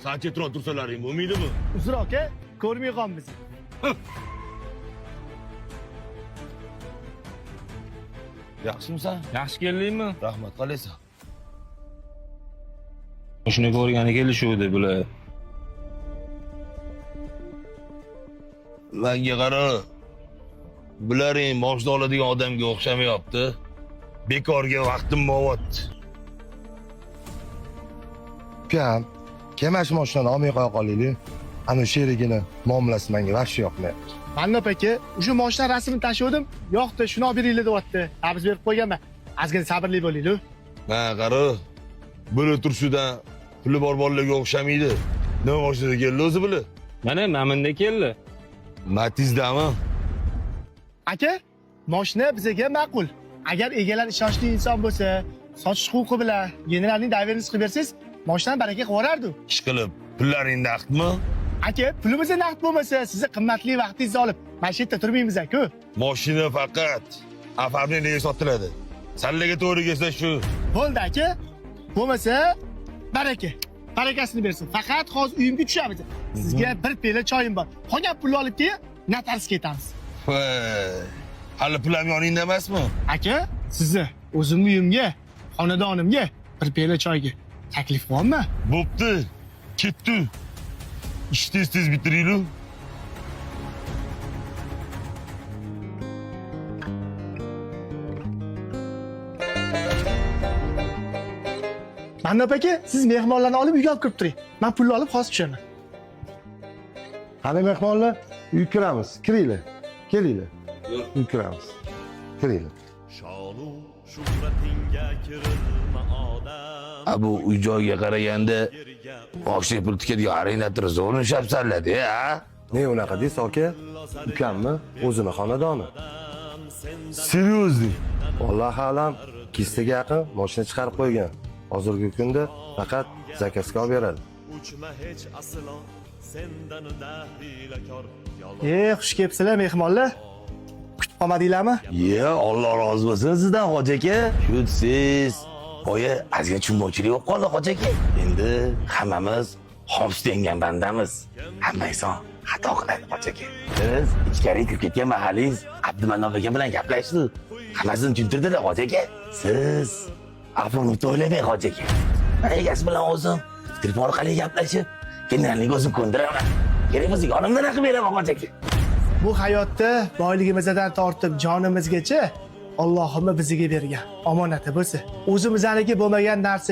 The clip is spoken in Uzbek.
San chetroq tursalaring bo'lmaydimi? Uzr aka, ko'rmay qolamiz. Yaxshimisan? Yaxshi keldingmi? Rahmat, qalaysan? Shuni ko'rgani kelishuvdi bular. Manga qara. Bularing moshna oladigan odamga o'xshamayapti. Bekorga vaqtim bo'lyapti. Ukam, kelma shu mashinani olmay qo'ya qolaylik. Ana sherigini muomalasi menga вообще yoqmayapti. Mannop aka, o'sha mashina rasmini tashuvdim, yoqdi, shuni olib beringlar deyapti. Biz berib qo'yganman. Ozgina sabrli bo'linglar. Mana qara. Bular turishidan puli bor bolalarga o'xshamaydi. Nima mashinada keldi o'zi bular? Mana maminda keldi. Matizdami? Aka, mashina bizga ma'qul. Agar egalar ishonchli inson bo'lsa, sotish huquqi bilan generalning доверенность qilib bersangiz, mashinani baraka qilib yuborardi. Ish qilib, pullaring naqdmi? Aka, pulimiz naqd bo'lmasa, sizni qimmatli vaqtingizni olib, mana shu yerda turmaymiz-ku. Mashina faqat оформление ga sotiladi. Sanlarga to'g'ri kelsa shu. Bo'ldi aka. Bo'lmasa baraka. Barakasini bersin. Faqat hozir uyimga tushamiz. Sizga bir piyola choyim bor. Qolgan pulni olib keyin notariusga ketamiz. Voy, hali pul ham yoningda emasmi? Aka, sizni o'zimni uyimga, xonadonimga bir piyola choyga taklif qilyapman. Bo'pti. Ketdi. Ishni tez tez bitiraylik. Mannop aka, siz mehmonlarni olib uyga olib kirib turing. Men pulni olib hozir tushaman. Qani mehmonlar, uyga kiramiz. Kiringlar. Kelinglar. Uyga kiramiz. Kiringlar. Shonu shuhratingga kirilma odam A bu uy joyga qaraganda yerga moshina pul tikadigan arendator zo'r ushlabsanlar a? Ne unaqa deysiz aka? Ukamni o'zini xonadoni. Серьезный? Alloh alam, kistaga yaqin mashina chiqarib qo'ygan. Hozirgi kunda faqat zakazga olib beradi. uchma hech aslo sendan dahiylakor yolg'on E, xush kelibsizlar mehmonlar. Kutib qolmadinglarmi? Ye, Alloh rozi bo'lsin sizdan hoji aka. Shu siz boya ozgina tushunmovchilik bo'lib qoldi hoji aka. Endi hammamiz xom sut yengan bandamiz. Hamma inson xato qiladi hoji aka. Biz ichkariga kirib ketgan mahalingiz Abdumannob aka bilan gaplashdi. Hammasini tushuntirdilar hoji aka. Siz afonni o'ylamang hoji aka. Men egasi bilan o'zim telefon orqali gaplashib, generalning o'zim ko'ndiraman. Kerak bo'lsa yonimdan qilib beraman hoji aka. Bu hayotda boyligimizdan tortib jonimizgacha Allohimni bizga bergan omonati bo'lsa, o'zimizniki bo'lmagan narsa